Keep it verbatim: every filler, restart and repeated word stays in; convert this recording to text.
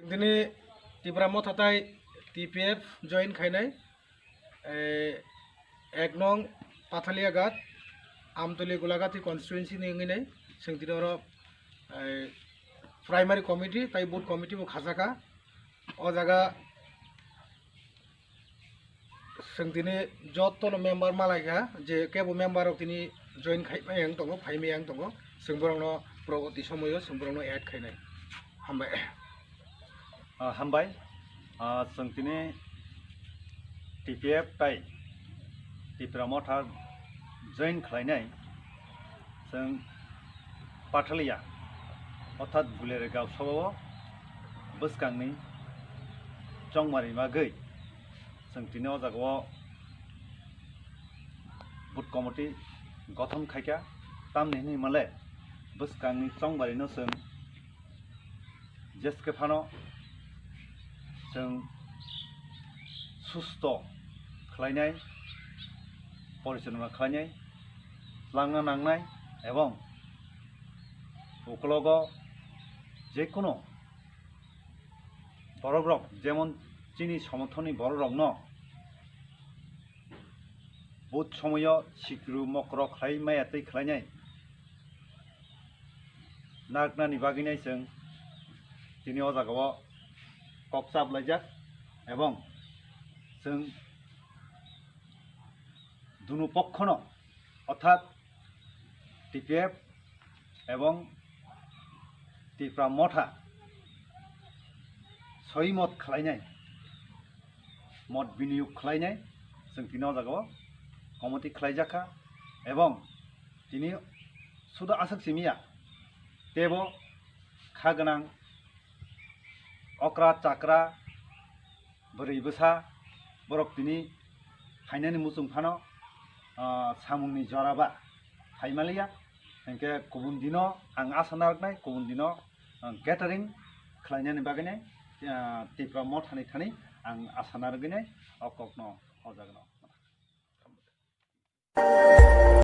Dini Tipra Motha tai T P F join khainai, eh, ek nong Pathaliya Ghat, Amtoli Golagati constituency ni wngwi nai, chwng tini oro, eh, primary committee tai booth committee bo khajaka. O jaga chwng tini jotono member malaikha, je kebo member rok tini join khaimai ang tongo, phaimai ang tongo, chwng borokno poroboti somoyo chwng borokno add khainai. Hambai. Ah, hambai. Ah, chwng tini T P F tai Tipra Motha join khlainai chwng Pathaliya, orthat Bulere gaon sabao bwskangni chongmari bagwi chwng tini o jagao booth committee gothon khaikha, tamni hwnwi male bwskangni chongmarino chwng jeske phano chwng susto khlainai, porichalona khlainai, langna nangnai, ebong ukologo jekunu borok rok, jemon chini somothoni borok rokno booth somoyo sikru mokro khlai maya twi khlainai, narwknani bagwinai chwng tini o jagao kok chap laijak, ebong chwng dunu pokhono, orthat T P F ebong Tipra Motha soi mot khlainai, mot biniyog khlainai, chwng tini o jagao committee khlaijakha, ebong tini suda aswk simiya, tebo kha gwnang okra chakra, bwrwi bwsa borok tini phainani muchung phano, ah, samungni jora ba phaimaliya, hinkhe kubun dino ang asa narwknai, kubun dino, ah, gathering khlainani bagwinai, ah, Tipra Mothani thani ang asa narwgwinai o kokno o jagano.